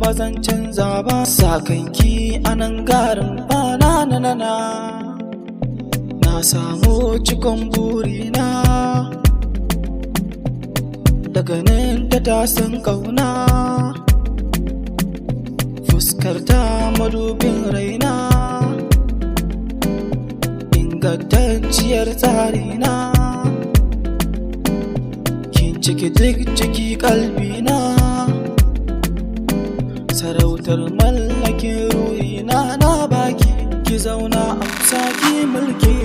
ba zan canza ba. Sakanki a nan garin ba na na na na. Na samu cikon burina, daga nan ta tasan kauna. Fuskar ta madubin raina, ingantacciyar tsarina. Kin ciki duk ciki kalbina, sarautar mallakin ruhina na baki. Ki zauna amsa ki mulki.